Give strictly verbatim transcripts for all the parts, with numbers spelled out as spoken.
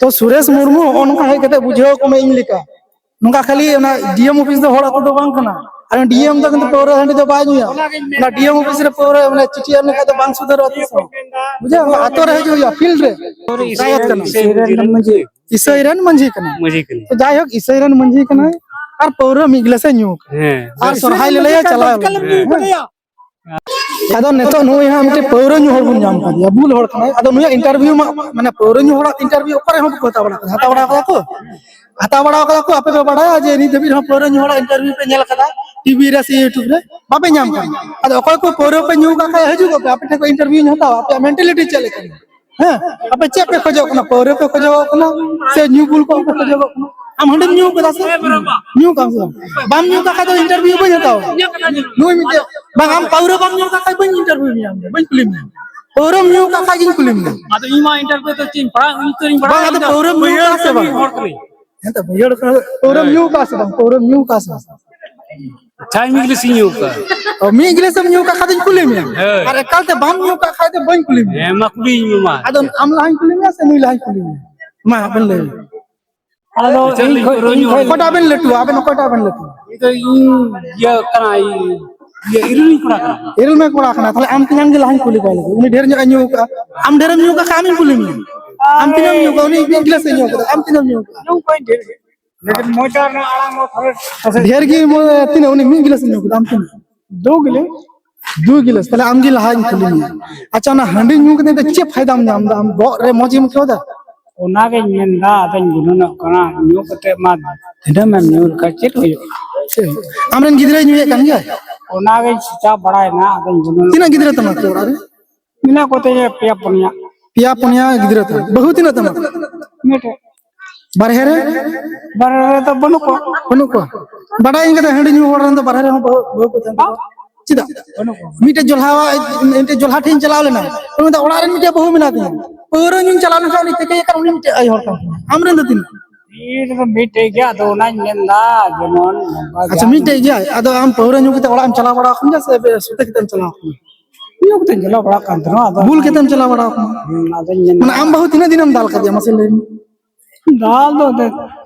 ᱛᱚ ᱥᱩᱨᱮᱥ ᱢᱩᱨᱢᱩ ᱦᱚᱸᱜᱼᱚ ᱱᱚᱝᱠᱟ ᱦᱮᱡ ᱠᱟᱛᱮ ᱵᱩᱡᱷᱟᱹᱣ ᱠᱚᱢᱮ ᱤᱧ ᱞᱮᱠᱟ᱾ ᱱᱚᱝᱠᱟ ᱠᱷᱟᱹᱞᱤ ᱚᱱᱟ ᱰᱤ ᱮᱢ ᱚᱯᱷᱤᱥ ᱫᱚ ᱦᱚᱲ ᱟᱹᱛᱩ ᱫᱚ ᱵᱟᱝ ᱠᱟᱱᱟ᱾ ᱟᱨ ᱰᱤ ᱮᱢ ᱫᱚ ᱠᱤᱱᱛᱩ ᱯᱟᱹᱣᱨᱟᱹ ᱦᱟᱺᱰᱤ ᱫᱚ ᱵᱟᱭ ᱧᱩᱭᱟ᱾ ᱚᱱᱟ ᱰᱤ ᱮᱢ ᱚᱯᱷᱤᱥ ᱨᱮ ᱯᱟᱹᱣᱨᱟᱹ ᱢᱟᱱᱮ ᱪᱤᱴᱤ ᱮᱢ ᱞᱮᱠᱷᱟᱡ ᱫᱚ ᱵᱟᱝ ᱥᱩᱫᱷᱟᱹᱨᱚᱜᱼᱟ ᱛᱤᱥ ᱦᱚᱸ᱾ ᱵᱩᱡᱷᱟᱹᱣ? ᱟᱛᱳ ᱨᱮ ᱦᱤᱡᱩᱜ ᱦᱩᱭᱩᱜᱼᱟ, ᱯᱷᱤᱞᱰ ᱨᱮ᱾ ᱤᱥᱟᱹᱭ ᱨᱮᱱ ᱢᱟᱺᱡᱷᱤ, ᱤᱥᱟᱹᱭ ᱨᱮᱱ ᱢᱟᱺᱡᱷᱤ ᱠᱟᱱᱟᱭ᱾ ᱢᱟᱺᱡᱷᱤ ᱠᱟᱱᱟᱭ᱾ ᱛᱚ ᱡᱟᱭᱦᱳᱠ, ᱤᱥᱟᱹᱭ ᱨᱮᱱ ᱢᱟᱺᱡᱷᱤ ᱠᱟᱱᱟᱭ ᱟᱨ ᱯᱟᱹᱣᱨᱟᱹ ᱢᱤᱫ ᱜᱤᱞᱟᱹᱥᱮ ᱧᱩ ᱠᱟᱜᱼᱟ᱾ ᱦᱮᱸ᱾ ᱟᱨ ᱥᱚᱨᱦᱟᱭ ᱞᱟᱹᱭᱟ ᱪᱟᱞᱟᱣ ᱞᱮᱱᱟ᱾ ᱦᱮᱸ᱾ ᱟᱫᱚ ᱱᱤᱛᱚᱜ ᱱᱩᱭ ᱦᱟᱸᱜ ᱢᱤᱫᱴᱮᱡ ᱯᱟᱹᱣᱨᱟᱹ ᱧᱩ ᱦᱚᱲ ᱵᱚᱱ ᱧᱟᱢ ᱠᱟᱫᱮᱭᱟ, ᱵᱩᱞ ᱦᱚᱲ ᱠᱟᱱᱟᱭ᱾ ᱟᱫᱚ ᱱᱩᱭᱟᱜ ᱤᱱᱴᱟᱨᱵᱷᱤᱭᱩ ᱢᱟ, ᱢᱟᱱᱮ ᱯᱟᱹᱣᱨᱟᱹ ᱧᱩ ᱦᱚᱲᱟᱜ ᱤᱱᱴᱟᱨᱵᱷᱤᱭᱩ ᱚᱠᱟ ᱨᱮᱦᱚᱸ ᱵᱟᱠᱚ ᱦᱟᱛᱟᱣ ᱵᱟᱲᱟ ᱠᱟᱫᱟ᱾ ᱦᱟᱛᱟᱣ ᱵᱟᱲᱟ ᱠᱟᱫᱟ ᱠᱚ? ᱦᱟᱛᱟᱣ ᱵᱟᱲᱟ ᱠᱟᱫᱟ ᱠᱚ᱾ ᱟᱯᱮ ᱯᱮ ᱵᱟᱲᱟᱭᱟ ᱡᱮ ᱱᱤᱛ ᱫᱷᱟᱹᱵᱤᱡ ᱨᱮᱦᱚᱸ ᱯᱟᱹᱣᱨᱟᱹ ᱧᱩ ᱦᱚᱲᱟᱜ ᱤᱱᱴᱟᱨᱵᱷᱤᱭᱩ ᱯᱮ ᱧᱮᱞ ᱠᱟᱫᱟ ᱴᱤᱵᱷᱤ ᱨᱮ ᱥᱮ ᱭᱩᱴᱩᱵᱽ ᱨᱮ? ᱵᱟᱯᱮ ᱧᱟᱢ ᱠᱟᱫᱟ᱾ ᱟᱫᱚ ᱚᱠᱚᱭ ᱠᱚ ᱯᱟᱹᱣᱨᱟᱹ ᱯᱮ ᱧᱩ ᱠᱟᱜ ᱠᱷᱟᱡ ᱦᱤᱡᱩᱜ ᱟᱯᱮ, ᱟᱯᱮ ᱴᱷᱮᱱ ᱠᱷᱚᱱ ᱤᱱᱴᱟᱨᱵᱷᱤᱭᱩᱧ ᱦᱟᱛᱟᱣᱟ, ᱟᱯᱮᱭᱟᱜ ᱢᱮᱱᱴᱟᱞᱤᱴᱤ ᱪᱮᱫ ᱞᱮᱠᱟ? ᱦᱮᱸ, ᱟᱯᱮ ᱪᱮᱫ ᱯᱮ ᱠᱷᱚᱡᱚᱜ ᱠᱟᱱᱟ? ᱯᱟᱹᱣᱨᱟᱹ ᱯᱮ ᱠᱷᱚᱡᱚᱜ ᱠᱟᱱᱟ ᱥᱮ ᱧᱩ ᱵᱩᱞ ᱠᱚᱜ ᱯᱮ ᱠᱷᱚᱡᱚᱜ ᱠᱟᱱᱟ? ᱟᱢ ᱦᱟᱺᱰᱤᱢ ᱧᱩ ᱠᱟᱫᱟ ᱥᱮ? ᱧᱩ ᱠᱟᱜ ᱟᱢ ᱥᱮ ᱵᱟᱝ? ᱵᱟᱢ ᱧᱩ ᱠᱟᱜ ᱠᱷᱟᱡ ᱫᱚ ᱤᱱᱴᱟᱨᱵᱷᱤᱭᱩ ᱵᱟᱹᱧ ᱦᱟᱛᱟᱣᱟ᱾ ᱱᱩᱭ ᱢᱤᱫᱴᱮᱡ, ᱵᱟᱝ, ᱟᱢ ᱯᱟᱹᱣᱨᱟᱹ ᱵᱟᱢ ᱧᱩ ᱠᱟᱜ ᱠᱷᱟᱡ ᱵᱟᱹᱧ ᱤᱱᱴᱟᱨᱵᱷᱤᱭᱩ ᱢᱮᱭᱟ, ᱵᱟᱹᱧ ᱠᱩᱞᱤ ᱢᱮᱭᱟ᱾ ᱯᱟᱹᱣᱨᱟᱹᱢ ᱧᱩ ᱠᱟᱜ ᱠᱷᱟᱡ ᱜᱤᱧ ᱠᱩᱞᱤ ᱢᱮᱭᱟ᱾ ᱟᱫᱚ ᱤᱧ ᱢᱟ ᱤᱱᱴᱟᱨᱵᱷᱤᱭᱩ ᱫᱚ ᱪᱮᱫ ᱤᱧ ᱯᱟᱲᱦᱟᱜ, ᱤᱧ ᱛᱚᱧ ᱯᱟᱲᱦᱟᱜ ᱵᱟᱝ, ᱟᱫᱚ ᱠᱟᱱᱟ᱾ ᱯᱟᱹᱣᱨᱟᱹᱢ ᱧᱩ ᱵᱟᱹᱭᱦᱟᱹᱲ ᱠᱟᱜᱼᱟ ᱥᱮ ᱠᱟᱹᱢᱤ ᱵᱟᱝ? ᱦᱚᱲ ᱠᱟᱹᱱᱟᱹᱧ᱾ ᱦᱮᱸ ᱛᱚ, ᱵᱟᱹᱭᱦᱟᱹᱲ ᱠᱚ, ᱯᱟᱹᱣᱨᱟᱹᱢ ᱦᱳᱭ᱾ ᱧᱩ ᱠᱟᱜᱼᱟ ᱥᱮ ᱵᱟᱝ? ᱯᱟᱹᱣᱨᱟᱹᱢ ᱧᱩ ᱠᱟᱜᱼᱟ ᱥᱮ ᱵᱟᱝ? ᱟᱪᱪᱷᱟ, ᱢᱤᱫ ᱜᱤᱞᱟᱹᱥ ᱤᱧ ᱧᱩ ᱠᱟᱜᱼᱟ᱾ ᱚ, ᱢᱤᱫ ᱜᱤᱞᱟᱹᱥ ᱮᱢ ᱧᱩ ᱠᱟᱜ ᱠᱷᱟᱡ ᱫᱚᱧ ᱠᱩᱞᱤ ᱢᱮᱭᱟ᱾ ᱦᱳᱭ᱾ ᱟᱨ ᱮᱠᱟᱞ ᱛᱮ ᱵᱟᱢ ᱧᱩ ᱠᱟᱜ ᱠᱷᱟᱡ ᱫᱚ ᱵᱟᱹᱧ ᱠᱩᱞᱤ ᱢᱮᱭᱟ᱾ ᱦᱮᱸ, ᱢᱟ ᱠᱩᱞᱤᱭᱤᱧ ᱢᱮ, ᱢᱟ᱾ ᱟᱫᱚ ᱟᱢ ᱞᱟᱦᱟᱧ ᱠᱩᱞᱤ ᱢᱮᱭᱟ ᱥᱮ ᱱᱩᱭ ᱞᱟᱦᱟᱧ ᱠᱩᱞᱤ ᱢᱮᱭᱟ? ᱢᱟ, ᱟᱵᱮᱱ ᱞᱟᱹᱭ ᱵᱮᱱ᱾ ᱟᱫᱚ ᱟᱪᱪᱷᱟ, ᱤᱧ ᱞᱤᱧ ᱠᱷᱚᱡ, ᱯᱩᱨᱟᱹ ᱤᱧ ᱧᱩ ᱠᱷᱚᱡ ᱦᱚᱲ᱾ ᱚᱠᱚᱭᱴᱟᱜ ᱵᱮᱱ ᱞᱟᱹᱴᱩᱣᱟ? ᱟᱵᱮᱱ ᱚᱠᱚᱭᱴᱟᱜ ᱵᱮᱱ ᱞᱟᱹᱴᱩᱣᱟ? ᱤᱧ ᱫᱚ ᱤᱧ ᱤᱭᱟᱹ ᱠᱟᱱᱟ, ᱤᱭᱟᱹ ᱤᱨᱤᱞ ᱠᱚᱲᱟ ᱠᱟᱱᱟ᱾ ᱤᱨᱤᱞ ᱢᱮ ᱠᱚᱲᱟ ᱠᱟᱱᱟ, ᱛᱟᱦᱞᱮ ᱟᱢ ᱛᱮᱧᱟᱝ ᱜᱮ ᱞᱟᱦᱟᱧ ᱠᱩᱞᱤ ᱠᱚᱣᱟ᱾ ᱩᱱᱤ ᱰᱷᱮᱨ ᱧᱚᱜ ᱮ ᱧᱩ ᱠᱟᱜᱼᱟ, ᱟᱢ ᱰᱷᱮᱨᱮᱢ ᱧᱩ ᱠᱟᱜ ᱠᱷᱟᱡ ᱟᱢᱤᱧ ᱠᱩᱞᱤ ᱢᱮᱭᱟ᱾ ᱟᱢ ᱛᱤᱱᱟᱹᱜ ᱮᱢ ᱧᱩ ᱠᱟᱜᱼᱟ? ᱩᱱᱤ ᱢᱤᱫ ᱜᱤᱞᱟᱹᱥ ᱮ ᱧᱩ ᱠᱟᱫᱟ, ᱟᱢ ᱛᱤᱱᱟᱹᱜ ᱮᱢ ᱧᱩ ᱠᱟᱜᱼᱟ? ᱧᱩ ᱠᱟᱜ ᱟᱹᱧ ᱰᱷᱮᱨ ᱜᱮ᱾ ᱞᱮᱠᱤᱱ ᱢᱚᱪᱟ ᱨᱮᱱᱟᱜ ᱟᱲᱟᱝ ᱫᱚ ᱛᱷᱚᱲᱟ ᱰᱷᱮᱨ ᱜᱮ ᱢᱚ-, ᱛᱤᱱᱟᱹᱜ ᱩᱱᱤ ᱢᱤᱫ ᱜᱤᱞᱟᱹᱥ ᱮ ᱧᱩ ᱠᱟᱫᱟ, ᱟᱢ ᱛᱤᱱᱟᱹᱜ? ᱫᱩ ᱜᱤᱞᱟᱹᱥ᱾ ᱫᱩ ᱜᱤᱞᱟᱹᱥ, ᱛᱟᱦᱞᱮ ᱟᱢ ᱜᱮ ᱞᱟᱦᱟᱧ ᱠᱩᱞᱤ ᱢᱮᱭᱟ᱾ ᱟᱪᱪᱷᱟ, ᱚᱱᱟ ᱦᱟᱺᱰᱤ ᱧᱩ ᱠᱟᱛᱮ ᱫᱚ ᱪᱮᱫ ᱯᱷᱟᱭᱫᱟᱢ ᱧᱟᱢ ᱫᱟ? ᱟᱢ ᱵᱚᱦᱚᱜ ᱨᱮ ᱢᱚᱡᱽ ᱮᱢ ᱟᱹᱭᱠᱟᱹᱣ ᱫᱟ? ᱚᱱᱟᱜᱤᱧ ᱢᱮᱱᱫᱟ, ᱟᱫᱚᱧ ᱜᱩᱱᱟᱹᱱᱚᱜ ᱠᱟᱱᱟ, ᱧᱩ ᱠᱟᱛᱮ ᱢᱟ ᱫᱤᱱᱟᱹᱢ ᱮᱢ ᱧᱩ ᱞᱮᱠᱷᱟᱡ ᱪᱮᱫ ᱦᱩᱭᱩᱜᱼᱟ? ᱪᱮᱫ ᱦᱩᱭᱩᱜᱼᱟ? ᱟᱢᱨᱮᱱ ᱜᱤᱫᱽᱨᱟᱹᱭ ᱧᱩᱭᱮᱫ ᱠᱟᱱ ᱜᱮᱭᱟ? ᱚᱱᱟᱜᱤᱧ ᱥᱮᱪᱟᱣ ᱵᱟᱲᱟᱭᱮᱱᱟ, ᱟᱫᱚᱧ ᱜᱩᱱᱟᱹᱱᱚᱜ ᱛᱤᱱᱟᱹᱜ ᱜᱤᱫᱽᱨᱟᱹ ᱛᱟᱢᱟ ᱟᱯᱮ ᱚᱲᱟᱜ ᱨᱮ? ᱢᱮᱱᱟᱜ ᱠᱚᱛᱤᱧᱟ ᱯᱮᱭᱟ ᱯᱩᱱᱭᱟ᱾ ᱯᱮᱭᱟ ᱯᱩᱱᱭᱟ ᱜᱤᱫᱽᱨᱟᱹ ᱛᱟᱢ᱾ ᱵᱟᱹᱦᱩ ᱛᱤᱱᱟᱹᱜ ᱛᱟᱢᱟ? ᱢᱤᱫᱴᱮᱡ᱾ ᱵᱟᱨᱦᱮ ᱨᱮ? ᱵᱟᱨᱦᱮ ᱨᱮ ᱫᱚ ᱵᱟᱹᱱᱩᱜ ᱠᱚᱣᱟ᱾ ᱵᱟᱹᱱᱩᱜ ᱠᱚᱣᱟ? ᱵᱟᱰᱟᱭᱟᱹᱧ ᱠᱟᱫᱟ, ᱦᱟᱺᱰᱤ ᱧᱩ ᱦᱚᱲ ᱨᱮᱱ ᱫᱚ ᱵᱟᱨᱦᱮ ᱨᱮᱦᱚᱸ ᱵᱟᱹᱦᱩ, ᱵᱟᱹᱦᱩ ᱠᱚ ᱛᱟᱦᱮᱱ ᱛᱟᱠᱚᱣᱟ᱾ ᱪᱮᱫᱟᱜ? ᱵᱟᱹᱱᱩᱜ ᱠᱚᱣᱟ᱾ ᱢᱤᱫᱴᱮᱡ ᱡᱚᱞᱦᱟᱣᱟᱜ, ᱢᱤᱫᱴᱮᱡ ᱡᱚᱞᱦᱟ ᱴᱷᱮᱱ ᱤᱧ ᱪᱟᱞᱟᱣ ᱞᱮᱱᱟ᱾ ᱩᱱᱤ ᱢᱮᱱᱫᱟ, "ᱚᱲᱟᱜ ᱨᱮ ᱢᱤᱫᱴᱮᱡ ᱵᱟᱹᱦᱩ ᱢᱮᱱᱟᱜ ᱛᱤᱧᱟ᱾ ᱯᱟᱹᱣᱨᱟᱹ ᱧᱩᱧ ᱪᱟᱞᱟᱣ ᱞᱮᱱᱠᱷᱟᱱ ᱩᱱᱤ ᱛᱤᱠᱟᱹᱭ ᱠᱟᱱ, ᱩᱱᱤ ᱢᱤᱫᱴᱮᱡ ᱟᱭᱳ ᱦᱚᱲ ᱠᱟᱱ ᱛᱤᱧᱟ᱾ ᱟᱢ ᱨᱮᱱ ᱫᱚ ᱛᱤᱱᱟᱹᱜ?" ᱤᱧ ᱨᱮᱫᱚ ᱢᱤᱫᱴᱮᱡ ᱜᱮ, ᱟᱫᱚ ᱚᱱᱟᱧ ᱢᱮᱱᱫᱟ, ᱡᱮᱢᱚᱱ ᱱᱚᱝᱠᱟ ᱟᱪᱪᱷᱟ, ᱜᱮ᱾ ᱢᱤᱫᱴᱮᱡ ᱜᱮᱭᱟ᱾ ᱟᱫᱚ ᱟᱢ ᱯᱟᱹᱣᱨᱟᱹ ᱧᱩ ᱠᱟᱛᱮ ᱚᱲᱟᱜ ᱮᱢ ᱪᱟᱞᱟᱣ ᱵᱟᱲᱟ ᱟᱠᱟᱱ ᱜᱮᱭᱟ ᱥᱮ ᱥᱩᱛᱟᱹ ᱠᱟᱛᱮᱢ ᱪᱟᱞᱟᱣ ᱟᱠᱟᱱᱟ? ᱧᱩ ᱠᱟᱛᱮᱧ ᱪᱟᱞᱟᱣ ᱵᱟᱲᱟ ᱟᱠᱟᱱ ᱛᱟᱦᱮᱱᱟ, ᱟᱫᱚ ᱵᱩᱞ ᱠᱟᱛᱮᱢ ᱪᱟᱞᱟᱣ ᱵᱟᱲᱟ ᱟᱠᱟᱱᱟ? ᱦᱩᱸ, ᱟᱫᱚᱧ ᱢᱮᱱᱫᱟ᱾ ᱢᱟᱱᱮ ᱟᱢ ᱵᱟᱹᱦᱩ ᱛᱤᱱᱟᱹᱜ ᱫᱤᱱᱮᱢ ᱫᱟᱞ ᱠᱟᱫᱮᱭᱟ, ᱢᱟᱥᱮ ᱞᱟᱹᱭ ᱢᱮ? ᱫᱟᱞ ᱫᱚ ᱮᱱᱛᱮᱫ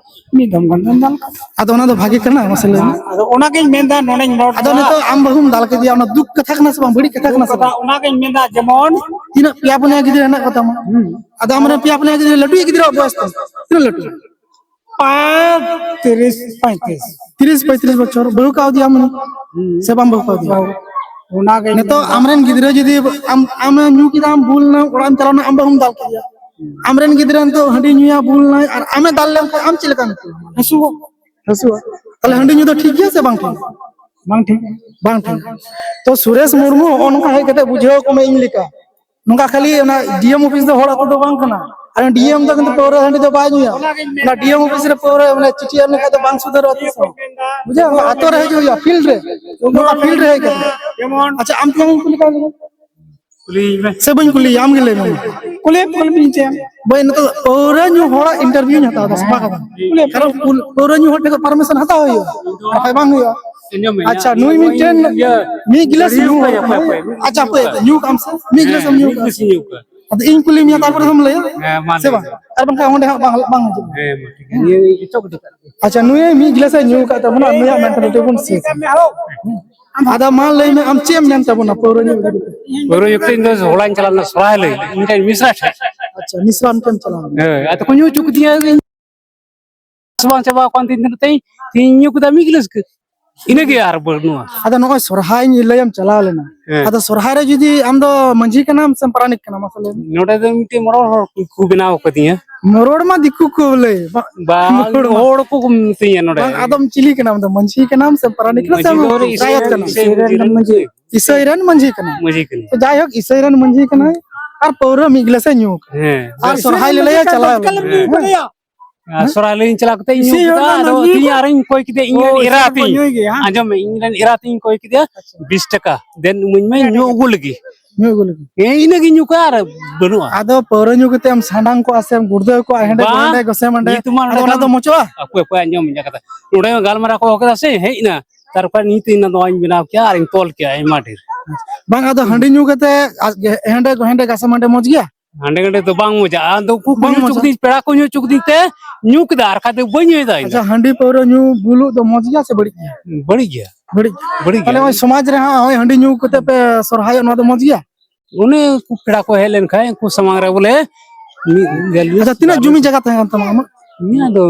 ᱢᱤᱫ ᱫᱚᱢ ᱜᱟᱱ ᱫᱚᱧ ᱫᱟᱞ ᱠᱟᱜ᱾ ᱟᱫᱚ ᱚᱱᱟ ᱫᱚ ᱵᱷᱟᱜᱮ ᱠᱟᱱᱟ, ᱢᱟᱥᱮ ᱞᱟᱹᱭ ᱢᱮ᱾ ᱟᱫᱚ ᱚᱱᱟᱜᱤᱧ ᱢᱮᱱᱫᱟ, ᱱᱚᱰᱮᱧ ᱨᱚᱲ ᱟᱫᱚ ᱠᱟᱱᱟ᱾ ᱱᱤᱛᱚᱜ ᱟᱢ ᱵᱟᱹᱦᱩᱢ ᱫᱟᱞ ᱠᱮᱫᱮᱭᱟ, ᱚᱱᱟ ᱫᱩᱠ ᱠᱟᱛᱷᱟ ᱠᱟᱱᱟ ᱥᱮ ᱵᱟᱝ, ᱵᱟᱹᱲᱤᱡ ᱠᱟᱛᱷᱟ ᱠᱟᱱᱟ ᱥᱮ ᱵᱟᱝ? ᱚᱱᱟᱜᱤᱧ ᱢᱮᱱᱫᱟ, ᱡᱮᱢᱚᱱ ᱛᱤᱱᱟᱹᱜ ᱯᱮᱭᱟ ᱯᱩᱱᱭᱟ ᱜᱤᱫᱽᱨᱟᱹ ᱦᱮᱱᱟᱜ ᱠᱚᱛᱟᱢᱟ? ᱦᱩᱸ᱾ ᱟᱫᱚ ᱟᱢᱨᱮᱱ ᱯᱮᱭᱟ ᱯᱩᱱᱭᱟ ᱜᱤᱫᱽᱨᱟᱹ, ᱞᱟᱹᱴᱩᱭᱤᱡ ᱜᱤᱫᱽᱨᱟᱹᱣᱟᱜ ᱵᱚᱭᱚᱥ ᱫᱚ ᱛᱤᱱᱟᱹᱜ ᱞᱟᱹᱴᱩ? ᱯᱨᱟᱭ ᱛᱤᱨᱤᱥ ᱯᱚᱸᱭᱛᱨᱤᱥ᱾ ᱛᱤᱨᱤᱥ ᱯᱚᱸᱭᱛᱨᱤᱥ ᱵᱚᱪᱷᱚᱨ, ᱵᱟᱹᱦᱩ ᱠᱟᱣᱫᱮᱭᱟᱢ ᱥᱮ ᱵᱟᱢ ᱵᱟᱹᱦᱩ ᱠᱟᱣᱫᱮᱭᱟ? ᱚᱱᱟᱜᱮ ᱱᱤᱛᱚᱜ ᱟᱢᱨᱮᱱ ᱜᱤᱫᱽᱨᱟᱹ ᱡᱩᱫᱤ ᱟᱢ, ᱟᱢ ᱧᱩ ᱠᱮᱫᱟᱢ, ᱵᱩᱞ ᱱᱟᱢ, ᱚᱲᱟᱜ ᱮᱢ ᱪᱟᱞᱟᱣ ᱱᱟ, ᱟᱢ ᱵᱟᱹᱦᱩᱢ ᱫᱟᱞ ᱠᱮᱫᱮᱭᱟ᱾ ᱟᱢᱨᱮᱱ ᱜᱤᱫᱽᱨᱟᱹ ᱱᱤᱛᱚᱜ ᱦᱟᱺᱰᱤ ᱧᱩᱭᱟ, ᱵᱩᱞ ᱱᱟᱭ, ᱟᱨ ᱟᱢᱮ ᱫᱟᱞ ᱞᱮᱢ ᱠᱷᱟᱱ ᱟᱢ ᱪᱮᱫ ᱞᱮᱠᱟᱢ ᱟᱹᱭᱠᱟᱹᱣᱟ? ᱦᱟᱹᱥᱩᱣᱟ᱾ ᱦᱟᱹᱥᱩᱣᱟ᱾ ᱛᱟᱦᱞᱮ ᱦᱟᱺᱰᱤ ᱧᱩ ᱫᱚ ᱴᱷᱤᱠ ᱜᱮᱭᱟ ᱥᱮ ᱵᱟᱝ ᱴᱷᱤᱠ? ᱵᱟᱝ ᱴᱷᱤᱠ᱾ ᱵᱟᱝ ᱴᱷᱤᱠ᱾ ᱛᱚ ᱥᱩᱨᱮᱥ ᱢᱩᱨᱢᱩ ᱦᱚᱸᱜᱼᱚ ᱱᱚᱝᱠᱟ ᱦᱮᱡ ᱠᱟᱛᱮ ᱵᱩᱡᱷᱟᱹᱣ ᱠᱚᱢᱮ ᱤᱧ ᱞᱮᱠᱟ᱾ ᱱᱚᱝᱠᱟ ᱠᱷᱟᱹᱞᱤ ᱚᱱᱟ ᱰᱤ ᱮᱢ ᱚᱯᱷᱤᱥ ᱫᱚ ᱦᱚᱲ ᱟᱹᱛᱩ ᱫᱚ ᱵᱟᱝ ᱠᱟᱱᱟ᱾ ᱟᱨ ᱰᱤ ᱮᱢ ᱫᱚ ᱠᱤᱱᱛᱩ ᱯᱟᱹᱣᱨᱟᱹ ᱦᱟᱺᱰᱤ ᱫᱚ ᱵᱟᱭ ᱧᱩᱭᱟ᱾ ᱚᱱᱟ ᱰᱤ ᱮᱢ ᱚᱯᱷᱤᱥ ᱨᱮ ᱯᱟᱹᱣᱨᱟᱹ, ᱢᱟᱱᱮ, ᱪᱤᱴᱷᱤ ᱮᱢ ᱞᱮᱠᱷᱟᱱ ᱫᱚ ᱵᱟᱝ ᱥᱩᱫᱷᱟᱹᱨᱚᱜᱼᱟ ᱛᱤᱥ ᱦᱚᱸ᱾ ᱵᱩᱡᱷᱟᱹᱣ? ᱟᱛᱳ ᱨᱮ ᱦᱤᱡᱩᱜ ᱦᱩᱭᱩᱜᱼᱟ, ᱯᱷᱤᱞᱰ ᱨᱮ᱾ ᱱᱚᱝᱠᱟ ᱯᱷᱤᱞᱰ ᱨᱮ ᱦᱮᱡ ᱠᱟᱛᱮ᱾ ᱡᱮᱢᱚᱱ ᱟᱪᱪᱷᱟ, ᱟᱢ ᱴᱷᱮᱱ ᱤᱧ ᱠᱩᱞᱤ ᱠᱟᱜ ᱞᱮᱜᱮ᱾ ᱠᱩᱞᱤᱭᱤᱧ ᱢᱮ᱾ ᱥᱮ ᱵᱟᱹᱧ ᱠᱩᱞᱤᱭᱟ, ᱟᱢ ᱜᱮ ᱞᱟᱹᱭ ᱢᱮ᱾ ᱠᱩᱞᱤ, ᱠᱩᱞᱤ ᱢᱤᱭᱟᱹᱧ ᱪᱮᱫ? ᱵᱟᱹᱭ, ᱱᱤᱛᱚᱜ ᱯᱟᱹᱣᱨᱟᱹ ᱧᱩ ᱦᱚᱲᱟᱜ ᱤᱱᱴᱟᱨᱵᱷᱤᱭᱩᱧ ᱦᱟᱛᱟᱣ ᱮᱫᱟ, ᱥᱟᱯᱷᱟ ᱠᱟᱛᱷᱟ᱾ ᱠᱩᱞᱤ᱾ ᱠᱟᱨᱚᱱ ᱯᱩᱞ-, ᱯᱟᱹᱣᱨᱟᱹ ᱧᱩ ᱦᱚᱲ ᱴᱷᱮᱱ ᱠᱷᱚᱱ ᱯᱟᱨᱢᱤᱥᱚᱱ ᱦᱟᱛᱟᱣ ᱦᱩᱭᱩᱜᱼᱟ, ᱵᱟᱠᱷᱟᱡ ᱵᱟᱝ ᱦᱩᱭᱩᱜᱼᱟ᱾ ᱟᱸᱡᱚᱢ ᱢᱮ, ᱟᱪᱪᱷᱟ, ᱤᱧᱟᱹᱜ ᱱᱩᱭ ᱢᱤᱫᱴᱮᱱ ᱤᱭᱟᱹ, ᱢᱤᱫ ᱜᱤᱞᱟᱹᱥ ᱦᱟᱹᱲᱭᱟᱹᱣ ᱧᱩ ᱠᱟᱭᱟ, ᱠᱟᱜ ᱢᱮ᱾ ᱚᱠᱚᱭ, ᱚᱠᱚᱭ? ᱟᱪᱪᱷᱟ, ᱦᱟᱯᱳᱭ, ᱧᱩ ᱠᱟᱜ ᱟᱢ ᱥᱮ? ᱢᱤᱫ ᱦᱮᱸ, ᱜᱤᱞᱟᱹᱥ ᱮᱢ ᱧᱩ ᱢᱤᱫ ᱠᱟᱜᱼᱟ ᱜᱤᱞᱟᱹᱥ ᱥᱮ? ᱤᱧ ᱧᱩ ᱠᱟᱜᱼᱟ᱾ ᱟᱫᱚ ᱤᱧ ᱠᱩᱞᱤ ᱢᱮᱭᱟ, ᱛᱟᱨᱯᱚᱨᱮ ᱫᱚᱢ ᱞᱟᱹᱭᱟ᱾ ᱦᱮᱸ, ᱢᱟ ᱥᱮ ᱞᱟᱹᱭ ᱵᱟᱝ? ᱢᱮ᱾ ᱟᱨ ᱵᱟᱝᱠᱷᱟᱱ ᱚᱸᱰᱮ ᱦᱟᱸᱜ ᱵᱟᱝ, ᱵᱟᱝ ᱦᱤᱡᱩᱜᱼᱟ᱾ ᱦᱮᱸ, ᱢᱟ ᱴᱷᱤᱠ ᱜᱮᱭᱟ᱾ ᱱᱤᱭᱟᱹ ᱜᱮ ᱪᱚ ᱠᱟᱹᱴᱤᱡ ᱠᱟᱜ ᱜᱮ᱾ ᱟᱪᱪᱷᱟ, ᱱᱩᱭ ᱢᱤᱫ ᱜᱤᱞᱟᱹᱥ ᱮ ᱧᱩ ᱠᱟᱜ ᱛᱟᱵᱚᱱᱟ, ᱱᱩᱭᱟᱜ mentality ᱵᱚᱱ ᱥᱮ ᱟᱫᱚ ᱢᱟ ᱞᱟᱹᱭ ᱢᱮ, ᱟᱢ ᱪᱮᱫ ᱮᱢ ᱢᱮᱱ ᱛᱟᱵᱚᱱᱟ ᱯᱟᱹᱣᱨᱟᱹ ᱧᱩ ᱤᱫᱤ ᱠᱟᱛᱮ? ᱯᱟᱹᱣᱨᱟᱹ ᱧᱩ ᱠᱟᱛᱮ ᱤᱧ ᱫᱚ ᱦᱚᱞᱟᱧ ᱪᱟᱞᱟᱣ ᱞᱮᱱᱟ ᱥᱚᱨᱦᱟᱭ ᱞᱟᱹᱭ, ᱤᱧ ᱴᱷᱮᱱ ᱢᱤᱥᱨᱟ ᱴᱷᱮᱱ᱾ ᱟᱪᱪᱷᱟ, ᱢᱤᱥᱨᱟ ᱴᱷᱮᱱ ᱪᱟᱞᱟᱣ ᱞᱮᱱᱟ᱾ ᱦᱳᱭ, ᱟᱫᱚ ᱠᱚ ᱧᱩ ᱦᱚᱪᱚ ᱠᱮᱫᱤᱧᱟ᱾ ᱵᱟᱝ ᱪᱟᱵᱟ ᱟᱠᱟᱱ ᱛᱤᱧ ᱛᱮ ᱛᱮᱦᱤᱧ ᱧᱩ ᱠᱮᱫᱟ ᱢᱤᱫ ᱜᱤᱞᱟᱹᱥ ᱜᱮ, ᱤᱱᱟᱹᱜᱮ ᱟᱨ ᱵᱟᱹᱱᱩᱜᱼᱟ᱾ ᱟᱫᱚ ᱱᱚᱜᱼᱚᱭ ᱥᱚᱨᱦᱟᱭ ᱞᱟᱹᱭᱟᱢ ᱪᱟᱞᱟᱣ ᱞᱮᱱᱟ, ᱦᱮᱸ᱾ ᱟᱫᱚ ᱥᱚᱨᱦᱟᱭ ᱨᱮ ᱡᱩᱫᱤ ᱟᱢ ᱫᱚ ᱢᱟᱹᱡᱷᱤ ᱠᱟᱱᱟᱢ ᱥᱮ ᱯᱟᱨᱟᱱᱤᱠ ᱠᱟᱱᱟᱢ, ᱢᱟᱥᱮ ᱞᱟᱹᱭ ᱢᱮ? ᱱᱚᱰᱮ ᱫᱚ ᱢᱤᱫᱴᱮᱡ ᱢᱚᱲᱚ ᱦᱚᱲ ᱠᱚ ᱵᱮᱱᱟᱣ ᱠᱟᱫᱤᱧᱟ᱾ ᱢᱚᱨᱚᱲ ᱢᱟ ᱫᱤᱠᱩ ᱠᱚ ᱞᱟᱹᱭ, ᱵᱟ-, ᱵᱟᱝ, ᱢᱚᱨᱚᱲ ᱢᱟ᱾ ᱦᱚᱲ ᱠᱚ ᱢᱤᱛᱟᱹᱧᱟ ᱱᱚᱰᱮ᱾ ᱵᱟᱝ, ᱟᱫᱚᱢ ᱪᱤᱞᱤ ᱠᱟᱱᱟᱢ ᱫᱚ? ᱢᱟᱹᱡᱷᱤ ᱠᱟᱱᱟᱢ ᱥᱮ ᱯᱟᱨᱟᱱᱤᱠ ᱠᱟᱱᱟᱢ ᱥᱮ ᱢᱟᱹᱡᱷᱤ ᱫᱚ ᱨᱮ ᱯᱚᱧᱪᱟᱭᱮᱛ ᱠᱟᱱᱟᱢ? ᱤᱥᱟᱹᱭ ᱨᱮᱱ ᱢᱟᱹᱡᱷᱤ᱾ ᱤᱥᱟᱹᱭ ᱨᱮᱱ ᱢᱟᱹᱡᱷᱤ ᱠᱟᱱᱟᱭ᱾ ᱢᱟᱹᱡᱷᱤ ᱠᱟᱱᱟᱭ᱾ ᱛᱚ ᱡᱟᱭᱦᱳᱠ, ᱤᱥᱟᱹᱭ ᱨᱮᱱ ᱢᱟᱹᱡᱷᱤ ᱠᱟᱱᱟᱭ ᱟᱨ ᱯᱟᱹᱣᱨᱟᱹ ᱢᱤᱫ ᱜᱤᱞᱟᱹᱥᱮ ᱧᱩ ᱠᱟᱜᱼᱟ᱾ ᱦᱮᱸ᱾ ᱟᱨ ᱥᱚᱨᱦᱟᱭ ᱞᱟᱹᱭᱟ ᱪᱟᱞᱟᱣ ᱠᱟᱱᱟ᱾ ᱦᱮᱸ᱾ ᱟᱨ ᱥᱚᱨᱦᱟᱭ ᱞᱟᱹᱭ ᱪᱟᱞᱟᱣ ᱠᱟᱛᱮ ᱤᱧ ᱧᱩ ᱠᱮᱫᱟ, ᱟᱫᱚ ᱤᱧ ᱟᱨᱤᱧ ᱠᱚᱭ ᱠᱮᱫᱮᱭᱟ, ᱤᱧ ᱨᱮᱱ ᱮᱨᱟ ᱛᱤᱧ᱾ ᱟᱸᱡᱚᱢ ᱢᱮ, ᱤᱧ ᱨᱮᱱ ᱮᱨᱟ ᱛᱤᱧ ᱠᱚᱭ ᱠᱮᱫᱮᱭᱟ ᱵᱤᱥ ᱴᱟᱠᱟ, ᱫᱮᱱ ᱤᱢᱟᱹᱧ ᱢᱮ, ᱧᱩ ᱟᱹᱜᱩ ᱞᱟᱹᱜᱤᱫ᱾ ᱧᱩ ᱟᱹᱜᱩ ᱞᱟᱹᱜᱤᱫ᱾ ᱦᱮᱸ, ᱤᱱᱟᱹᱜᱤᱧ ᱧᱩ ᱠᱟᱜᱼᱟ ᱟᱨ ᱵᱟᱹᱱᱩᱜᱼᱟ᱾ ᱟᱫᱚ ᱯᱟᱹᱣᱨᱟᱹ ᱧᱩ ᱠᱟᱛᱮ ᱮᱢ ᱥᱟᱸᱰᱟᱝ ᱠᱚᱜᱼᱟ ᱥᱮ ᱮᱢ ᱜᱩᱲᱫᱟᱹᱣ ᱠᱚᱜᱼᱟ, ᱦᱮᱸᱰᱮ ᱵᱟᱝ, ᱜᱚᱥᱮ ᱢᱟᱸᱰᱮ, ᱱᱤᱛ ᱢᱟ ᱟᱫᱚ ᱱᱚᱰᱮ ᱚᱱᱟ ᱫᱚ ᱠᱷᱟᱱ ᱢᱚᱪᱚᱜᱼᱟ? ᱚᱠᱚᱭ, ᱚᱠᱚᱭ ᱟᱸᱡᱚᱢ ᱤᱧ ᱠᱟᱛᱷᱟ? ᱱᱚᱰᱮ ᱜᱟᱞᱢᱟᱨᱟᱣ ᱠᱚ ᱦᱚᱦᱚ ᱠᱮᱫᱟ ᱥᱮ, ᱦᱮᱡ ᱮᱱᱟ, ᱛᱟᱨᱯᱚᱨᱮ ᱱᱤᱛ ᱤᱧ ᱱᱚᱣᱟᱧ ᱵᱮᱱᱟᱣ ᱠᱮᱭᱟ ᱟᱨᱤᱧ ᱛᱚᱞ ᱠᱮᱭᱟ ᱟᱭᱢᱟ ᱰᱷᱮᱨ᱾ ᱵᱟᱝ, ᱟᱫᱚ ᱦᱟᱺᱰᱤ ᱧᱩ ᱠᱟᱛᱮ ᱦᱮᱸᱰᱮ, ᱦᱮᱸᱰᱮ ᱜᱚᱥᱮ ᱢᱟᱸᱰᱮ ᱢᱚᱡᱽ ᱜᱮᱭᱟ? ᱦᱟᱸᱰᱮ ᱱᱟᱰᱮ ᱫᱚ ᱵᱟᱝ ᱢᱚᱡᱟ᱾ ᱟᱫᱚ ᱩᱱᱠᱩ ᱠᱚ ᱵᱟᱝ ᱧᱩ ᱦᱚᱪᱚ ᱢᱚᱡᱟ᱾ ᱠᱤᱫᱤᱧ, ᱯᱮᱲᱟ ᱠᱚ ᱧᱩ ᱦᱚᱪᱚ ᱠᱤᱫᱤᱧ ᱛᱮ ᱧᱩ ᱠᱮᱫᱟ, ᱟᱨ ᱠᱷᱟᱡ ᱫᱚ ᱵᱟᱹᱧ ᱧᱩᱭᱮᱫᱟ ᱤᱧ ᱫᱚ᱾ ᱟᱪᱪᱷᱟ, ᱦᱟᱺᱰᱤ ᱯᱟᱹᱣᱨᱟᱹ ᱧᱩ ᱵᱩᱞᱩᱜ ᱫᱚ ᱢᱚᱡᱽ ᱜᱮᱭᱟ ᱥᱮ ᱵᱟᱹᱲᱤᱡ ᱜᱮᱭᱟ? ᱵᱟᱹᱲᱤᱡ ᱜᱮᱭᱟ᱾ ᱵᱟᱹᱲᱤᱡ ᱜᱮᱭᱟ᱾ ᱵᱟᱹᱲᱤᱡ ᱛᱟᱦᱞᱮ ᱜᱮᱭᱟ᱾ ᱱᱚᱜᱼᱚᱭ ᱥᱚᱢᱟᱡᱽ ᱨᱮ ᱦᱟᱸᱜ ᱱᱚᱜᱼᱚᱭ ᱦᱟᱺᱰᱤ ᱧᱩ ᱠᱟᱛᱮ ᱯᱮ ᱥᱚᱨᱦᱟᱭᱚᱜ, ᱱᱚᱣᱟ ᱫᱚ ᱢᱚᱡᱽ ᱜᱮᱭᱟ? ᱚᱱᱮ ᱩᱱᱠᱩ ᱯᱮᱲᱟ ᱠᱚ ᱦᱮᱡ ᱞᱮᱱ ᱠᱷᱟᱡ ᱩᱱᱠᱩ ᱥᱟᱢᱟᱝ ᱨᱮ ᱵᱚᱞᱮ ᱢᱤᱫ ᱜᱮᱞ ᱟᱪᱪᱷᱟ, ᱛᱤᱱᱟᱹᱜ ᱡᱩᱢᱤ ᱡᱟᱭᱜᱟ ᱛᱟᱦᱮᱸ ᱠᱟᱱ ᱛᱟᱢᱟ ᱟᱢᱟᱜ? ᱤᱧᱟᱹᱜ ᱫᱚ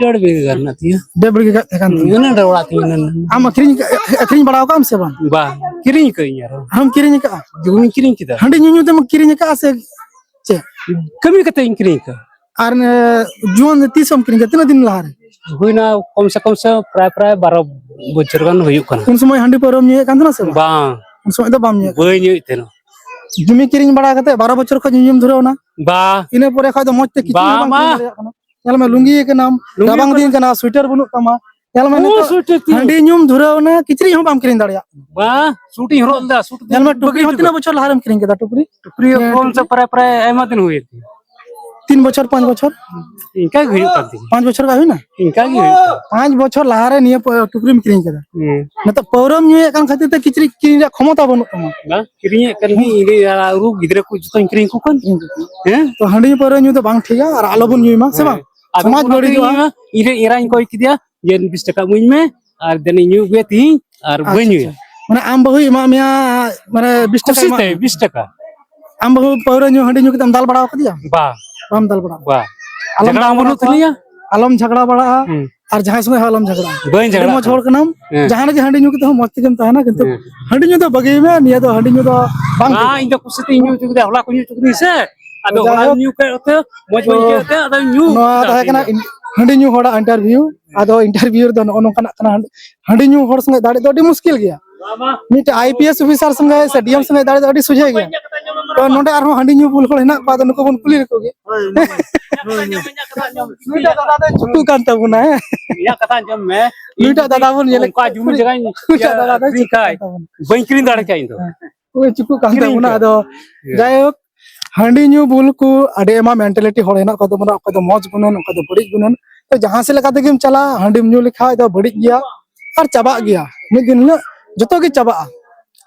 ᱰᱮᱲ ᱵᱤᱜᱷᱟᱹ ᱜᱟᱱ ᱢᱮᱱᱟᱜ ᱛᱤᱧᱟᱹ᱾ ᱰᱮᱲ ᱵᱤᱜᱷᱟᱹ ᱜᱟᱱ ᱛᱟᱦᱮᱸ ᱠᱟᱱ ᱛᱟᱢᱟ᱾ ᱦᱩᱸ, ᱚᱱᱮ ᱚᱸᱰᱮ ᱚᱲᱟᱜ ᱛᱤᱧ ᱢᱮᱱᱟᱜᱼᱟ᱾ ᱟᱢ ᱟᱹᱠᱷᱨᱤᱧ, ᱟᱹᱠᱷᱨᱤᱧ ᱵᱟᱲᱟ ᱟᱠᱟᱫ ᱟᱢ ᱥᱮ ᱵᱟᱝ? ᱵᱟᱝ, ᱠᱤᱨᱤᱧ ᱟᱠᱟᱫ ᱟᱹᱧ ᱟᱨᱦᱚᱸ᱾ ᱟᱢ ᱠᱤᱨᱤᱧ ᱟᱠᱟᱫᱼᱟ? ᱡᱚᱢᱤᱧ ᱠᱤᱨᱤᱧ ᱠᱮᱫᱟ᱾ ᱦᱟᱺᱰᱤ ᱧᱩ ᱧᱩ ᱛᱮᱢ ᱠᱤᱨᱤᱧ ᱟᱠᱟᱫᱼᱟ ᱥᱮ ᱪᱮᱫ? ᱠᱟᱹᱢᱤ ᱠᱟᱛᱮ ᱤᱧ ᱠᱤᱨᱤᱧ ᱟᱠᱟᱫᱼᱟ᱾ ᱟᱨ, ᱮ, ᱡᱩᱣᱟᱹᱱ ᱛᱤᱥ ᱮᱢ ᱠᱤᱨᱤᱧ ᱠᱮᱫᱟ? ᱛᱤᱱᱟᱹᱜ ᱫᱤᱱ ᱞᱟᱦᱟᱨᱮ? ᱦᱩᱭᱱᱟ ᱠᱚᱢ ᱥᱮ ᱠᱚᱢ ᱥᱮ ᱯᱨᱟᱭ, ᱯᱨᱟᱭ ᱵᱟᱨᱚ ᱵᱚᱪᱷᱚᱨ ᱜᱟᱱ ᱦᱩᱭᱩᱜ ᱠᱟᱱᱟ᱾ ᱩᱱ ᱥᱚᱢᱚᱭ ᱦᱟᱺᱰᱤ ᱯᱟᱹᱣᱨᱟᱹᱢ ᱧᱩᱭᱮᱫ ᱠᱟᱱ ᱛᱟᱦᱮᱱᱟ ᱥᱮ ᱵᱟᱝ? ᱵᱟᱝ᱾ ᱩᱱ ᱥᱚᱢᱚᱭ ᱫᱚ ᱵᱟᱢ ᱧᱩᱭᱮᱫ ᱠᱟᱱ ᱵᱟᱹᱧ ᱛᱟᱦᱮᱱᱟ᱾ ᱧᱩᱭᱮᱫ ᱛᱟᱦᱮᱱᱟ᱾ ᱡᱩᱢᱤ ᱠᱤᱨᱤᱧ ᱵᱟᱲᱟ ᱠᱟᱛᱮ ᱵᱟᱨᱚ ᱵᱚᱪᱷᱚᱨ ᱠᱷᱚᱱ ᱧᱩᱧᱩᱢ ᱫᱷᱩᱨᱟᱹᱣ ᱮᱱᱟ᱾ ᱵᱟ᱾ ᱤᱱᱟᱹ ᱯᱚᱨᱮ ᱠᱷᱚᱱ ᱫᱚ ᱢᱚᱡᱽ ᱛᱮ ᱠᱤᱪᱨᱤᱡ ᱵᱟ, ᱦᱚᱸ ᱵᱟᱢ ᱢᱟ᱾ ᱠᱤᱨᱤᱧ ᱫᱟᱲᱮᱭᱟᱜ ᱠᱟᱱᱟ᱾ ᱧᱮᱞ ᱢᱮ, ᱞᱩᱝᱜᱤ ᱠᱟᱱᱟᱢ, ᱞᱩᱝᱜᱤ ᱨᱟᱵᱟᱝ ᱠᱚ ᱫᱤᱱ ᱠᱟᱱᱟ, ᱥᱩᱭᱴᱟᱨ ᱵᱟᱹᱱᱩᱜ ᱛᱟᱢᱟ᱾ ᱧᱮᱞ ᱢᱮ, ᱚ, ᱱᱤᱛᱚᱜ ᱥᱩᱭᱴᱟᱨ ᱛᱤᱧ᱾ ᱦᱟᱺᱰᱤ ᱧᱩᱢ ᱫᱷᱩᱨᱟᱹᱣ ᱮᱱᱟ, ᱠᱤᱪᱨᱤᱡ ᱦᱚᱸ ᱵᱟᱢ ᱠᱤᱨᱤᱧ ᱫᱟᱲᱮᱭᱟᱜ ᱠᱟᱱᱟ᱾ ᱵᱟ, ᱥᱩᱴ ᱤᱧ ᱦᱚᱨᱚᱜ ᱞᱮᱫᱟ, ᱥᱩᱴ ᱧᱮᱞ ᱢᱮ, ᱫᱚ ᱴᱩᱯᱨᱤ ᱦᱚᱸ ᱵᱟᱹᱧ ᱛᱤᱱᱟᱹᱜ ᱵᱚᱪᱷᱚᱨ ᱞᱟᱦᱟᱨᱮᱢ ᱠᱤᱨᱤᱧ ᱠᱮᱫᱟ, ᱴᱩᱯᱨᱤ? ᱴᱩᱯᱨᱤ ᱦᱮᱸ, ᱠᱚᱢ ᱥᱮ ᱴᱩᱯᱨᱤ᱾ ᱯᱨᱟᱭ, ᱯᱨᱟᱭ ᱟᱭᱢᱟ ᱫᱤᱱ ᱦᱩᱭ ᱮᱱ ᱛᱤᱧᱟ᱾ ᱛᱤᱱ ᱵᱚᱪᱷᱚᱨ, ᱯᱟᱸᱪ ᱵᱚᱪᱷᱚᱨ? ᱤᱱᱠᱟ ᱜᱮ ᱦᱩᱭᱩᱜ ᱠᱟᱱ ᱛᱤᱧᱟ᱾ ᱯᱟᱸᱪ ᱵᱚᱪᱷᱚᱨ ᱜᱟᱱ ᱦᱩᱭᱱᱟ? ᱤᱱᱠᱟ ᱜᱮ ᱦᱩᱭᱩᱜ ᱠᱟᱱᱟ᱾ ᱯᱟᱸᱪ ᱵᱚᱪᱷᱚᱨ ᱞᱟᱦᱟᱨᱮ ᱱᱤᱭᱟᱹ ᱯᱚ-, ᱴᱩᱯᱨᱤᱢ ᱠᱤᱨᱤᱧ ᱠᱮᱫᱟ᱾ ᱦᱮᱸ᱾ ᱱᱤᱛᱚᱜ ᱯᱟᱹᱣᱨᱟᱹᱢ ᱧᱩᱭᱮᱫ ᱠᱟᱱ ᱠᱷᱟᱹᱛᱤᱨ ᱛᱮ ᱠᱤᱪᱨᱤᱡ ᱠᱤᱨᱤᱧ ᱨᱮᱭᱟᱜ ᱠᱷᱚᱢᱚᱛᱟ ᱵᱟᱹᱱᱩᱜ ᱛᱟᱢᱟ᱾ ᱵᱟᱝ, ᱠᱤᱨᱤᱧᱮᱫ ᱠᱟᱱ ᱜᱤᱭᱟᱹᱧ, ᱤᱧ ᱨᱮᱱ ᱟᱨ ᱟᱹᱣᱨᱤ ᱜᱤᱫᱽᱨᱟᱹ ᱠᱚ ᱡᱚᱛᱚᱧ ᱠᱤᱨᱤᱧ ᱟᱠᱚ ᱠᱟᱱ᱾ ᱦᱮᱸ? ᱛᱚ, ᱦᱟᱺᱰᱤ ᱯᱟᱹᱣᱨᱟᱹ ᱧᱩ ᱫᱚ ᱵᱟᱝ ᱴᱷᱤᱠᱟ, ᱟᱨ ᱟᱞᱚᱵᱚᱱ ᱧᱩᱭ ᱢᱟ, ᱥᱮ ᱵᱟᱝ? ᱟᱫᱚ ᱥᱚᱢᱟᱡᱽ ᱚᱱᱟᱛᱮ ᱵᱟᱹᱲᱤᱡᱚᱜᱼᱟ᱾ ᱤᱧ ᱢᱟ, ᱤᱧ ᱨᱮᱱ ᱮᱨᱟᱧ ᱠᱚᱭ ᱠᱮᱫᱮᱭᱟ ᱡᱮ, "ᱵᱤᱥ ᱴᱟᱠᱟ ᱤᱢᱟᱹᱧ ᱢᱮ, ᱟᱨ ᱫᱮᱱᱤᱧ ᱧᱩ ᱟᱹᱜᱩᱭᱟ ᱛᱤᱦᱤᱧ, ᱟᱨ ᱵᱟᱹᱧ ᱟᱪᱪᱷᱟ, ᱧᱩᱭᱟ᱾" ᱟᱪᱪᱷᱟ᱾ ᱢᱟᱱᱮ, ᱟᱢ ᱵᱟᱹᱦᱩᱭ ᱮᱢᱟᱜ ᱢᱮᱭᱟ, ᱢᱟᱱᱮ, ᱵᱤᱥ ᱴᱟᱠᱟ ᱠᱩᱥᱤ ᱮᱢᱟᱜ ᱛᱮ, ᱢᱮᱭᱟ᱾ ᱵᱤᱥ ᱴᱟᱠᱟ᱾ ᱟᱢ ᱵᱟᱹᱦᱩ ᱯᱟᱹᱣᱨᱟᱹ ᱧᱩ, ᱦᱟᱺᱰᱤ ᱧᱩ ᱠᱟᱛᱮᱢ ᱫᱟᱞ ᱵᱟᱲᱟ ᱟᱠᱟᱫᱮᱭᱟ? ᱵᱟ᱾ ᱵᱟᱢ ᱫᱟᱞ ᱵᱟᱲᱟ ᱟᱠᱟᱫᱟ? ᱵᱟ᱾ ᱟᱞᱚᱢ ᱡᱷᱟᱜᱽᱲᱟ ᱫᱟᱞ ᱵᱟᱹᱱᱩᱜ ᱵᱟᱲᱟ ᱟᱠᱚᱣᱟ, ᱛᱟᱹᱞᱤᱧᱟ᱾ ᱟᱞᱚᱢ ᱡᱷᱟᱜᱽᱲᱟ ᱵᱟᱲᱟᱜᱼᱟ, ᱦᱩᱸ᱾ ᱟᱨ ᱡᱟᱦᱟᱸᱭ ᱥᱚᱸᱜᱮ ᱦᱚᱸ ᱟᱞᱚᱢ ᱡᱷᱟᱜᱽᱲᱟᱜᱼᱟ᱾ ᱵᱟᱹᱧ ᱟᱹᱰᱤ ᱡᱷᱟᱜᱽᱲᱟᱜ ᱢᱚᱡᱽ ᱦᱚᱲ ᱠᱟᱱᱟ᱾ ᱠᱟᱱᱟᱢ, ᱦᱮᱸ᱾ ᱡᱟᱦᱟᱸ ᱨᱮᱜᱮ ᱦᱟᱺᱰᱤ ᱧᱩ ᱠᱟᱛᱮ ᱦᱚᱸ ᱢᱚᱡᱽ ᱛᱮᱜᱮᱢ ᱛᱟᱦᱮᱱᱟ, ᱠᱤᱱᱛᱩ ᱦᱮᱸ᱾ ᱦᱟᱺᱰᱤ ᱧᱩ ᱫᱚ ᱵᱟᱹᱜᱤᱭ ᱢᱮ, ᱱᱤᱭᱟᱹ ᱫᱚ ᱦᱟᱺᱰᱤ ᱧᱩ ᱫᱚ ᱵᱟᱝ ᱵᱟᱝ, ᱴᱷᱤᱠᱟ᱾ ᱤᱧ ᱫᱚ ᱠᱩᱥᱤ ᱛᱮᱧ ᱧᱩ ᱦᱚᱪᱚ ᱠᱮᱫᱟ, ᱦᱚᱞᱟ ᱠᱚ ᱧᱩ ᱦᱚᱪᱚ ᱠᱤᱫᱤᱧ ᱥᱮ, ᱟᱫᱚ ᱦᱚᱞᱟ ᱡᱟᱭᱦᱳᱠ, ᱧᱩ ᱠᱮᱫ ᱛᱮ ᱢᱚᱡᱽ ᱵᱟᱹᱧ ᱛᱚ ᱟᱹᱭᱠᱟᱹᱣ ᱛᱮ, ᱟᱫᱚᱧ ᱧᱩ ᱱᱚᱣᱟ ᱠᱮᱫᱟ ᱛᱟᱦᱮᱸ ᱠᱟᱱᱟ ᱛᱮᱦᱮᱧ᱾ ᱤᱧ-, ᱦᱟᱺᱰᱤ ᱧᱩ ᱦᱚᱲᱟᱜ interview᱾ ᱟᱫᱚ interview ᱨᱮᱫᱚ ᱱᱚᱜᱼᱚ ᱱᱚᱝᱠᱟᱱᱟᱜ ᱠᱟᱱᱟ, ᱦᱟᱺᱰᱤ, ᱦᱟᱺᱰᱤ ᱧᱩ ᱦᱚᱲ ᱥᱚᱸᱜᱮ ᱫᱟᱲᱮ ᱫᱚ ᱟᱹᱰᱤ ᱢᱩᱥᱠᱤᱞ ᱜᱮᱭᱟ᱾ ᱢᱤᱫᱴᱮᱡ I P S officer ᱥᱚᱸᱜᱮ ᱥᱮ D M ᱥᱚᱸᱜᱮ ᱫᱟᱲᱮ ᱫᱚ ᱟᱹᱰᱤ ᱥᱚᱡᱷᱮ ᱜᱮᱭᱟ᱾ ᱛᱚ ᱱᱚᱰᱮ ᱟᱨᱦᱚᱸ ᱦᱟᱺᱰᱤ ᱧᱩ ᱵᱩᱞ ᱦᱚᱲ ᱦᱮᱱᱟᱜ ᱠᱚᱣᱟ, ᱟᱫᱚ ᱱᱩᱠᱩ ᱵᱚᱱ ᱠᱩᱞᱤ ᱞᱮᱠᱚ ᱜᱮ᱾ ᱦᱳᱭ, ᱦᱳᱭ᱾ ᱱᱩᱭᱴᱟᱜ ᱫᱟᱫᱟ ᱫᱚᱭ ᱪᱩᱠᱩᱜ ᱠᱟᱱ ᱛᱟᱵᱚᱱᱟ, ᱦᱮᱸ? ᱤᱧᱟᱹᱜ ᱠᱟᱛᱷᱟ ᱟᱸᱡᱚᱢ ᱢᱮ᱾ ᱱᱩᱭᱴᱟᱜ ᱫᱟᱫᱟ ᱵᱚᱱ ᱧᱮᱞᱮ ᱚᱱᱠᱟ ᱡᱩᱢᱤ ᱡᱟᱭᱜᱟᱧ ᱱᱩᱭᱴᱟᱜ ᱫᱟᱫᱟ ᱫᱚᱭ ᱟᱹᱠᱷᱨᱤᱧ ᱪᱩᱠᱩᱜ ᱠᱟᱱ ᱠᱷᱟᱡ ᱛᱟᱵᱚᱱᱟ᱾ ᱵᱟᱹᱧ ᱠᱤᱨᱤᱧ ᱫᱟᱲᱮ ᱠᱮᱭᱟ ᱤᱧ ᱫᱚ᱾ ᱦᱮᱸ, ᱩᱱᱤ ᱪᱩᱠᱩᱜ ᱠᱟᱱ ᱠᱤᱨᱤᱧ ᱛᱟᱵᱚᱱᱟ᱾ ᱠᱮᱭᱟ᱾ ᱟᱫᱚ ᱦᱮᱸ᱾ ᱡᱟᱭᱦᱳᱠ, ᱦᱟᱺᱰᱤ ᱧᱩ ᱵᱩᱞ ᱠᱚ ᱟᱹᱰᱤ ᱟᱭᱢᱟ mentality ᱦᱚᱲ ᱦᱮᱱᱟᱜ ᱠᱚᱣᱟ ᱛᱟᱵᱚᱱᱟ, ᱚᱠᱚᱭ ᱫᱚ ᱢᱚᱡᱽ ᱜᱩᱱᱟᱹᱱ, ᱚᱠᱚᱭ ᱫᱚ ᱵᱟᱹᱲᱤᱡ ᱜᱩᱱᱟᱹᱱ᱾ ᱛᱚ ᱡᱟᱦᱟᱸ ᱥᱮᱫ ᱞᱮᱠᱟ ᱛᱮᱜᱮᱢ ᱪᱟᱞᱟᱜᱼᱟ, ᱦᱟᱺᱰᱤᱢ ᱧᱩ ᱞᱮᱠᱷᱟᱡ ᱫᱚ ᱵᱟᱹᱲᱤᱡ ᱜᱮᱭᱟ ᱟᱨ ᱪᱟᱵᱟᱜ ᱜᱮᱭᱟ, ᱢᱤᱫ ᱫᱤᱱ ᱦᱤᱞᱳᱜ ᱡᱚᱛᱚ ᱜᱮ ᱪᱟᱵᱟᱜᱼᱟ᱾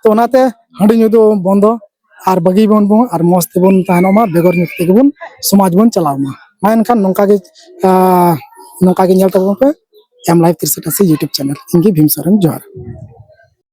ᱛᱚ ᱚᱱᱟᱛᱮ ᱦᱟᱺᱰᱤ ᱧᱩ ᱫᱚ ᱵᱚᱱᱫᱚ᱾ ᱟᱨ ᱵᱟᱹᱜᱤ ᱵᱚᱱ ᱵᱚᱱ ᱟᱨ ᱢᱚᱸᱡᱽ ᱛᱮᱵᱚᱱ ᱛᱟᱦᱮᱱᱚᱜ ᱢᱟ, ᱵᱮᱜᱚᱨ ᱧᱩᱛ ᱛᱮᱜᱮ ᱵᱚᱱ ᱥᱚᱢᱟᱡᱽ ᱵᱚᱱ ᱪᱟᱞᱟᱣ ᱢᱟ᱾ ᱢᱟ ᱮᱱᱠᱷᱟᱱ ᱱᱚᱝᱠᱟ ᱜᱮ, ᱟᱸ, ᱱᱚᱝᱠᱟ ᱜᱮ ᱧᱮᱞ ᱛᱟᱵᱚᱱ ᱯᱮ ᱮᱢ ᱞᱟᱭᱤᱵᱷ ᱛᱤᱨᱤᱥ ᱟᱴᱷᱟᱥᱤ YouTube ᱪᱮᱱᱮᱞ᱾ ᱤᱧ ᱜᱮ ᱵᱷᱤᱢ ᱥᱚᱨᱮᱱ, ᱡᱚᱦᱟᱨ᱾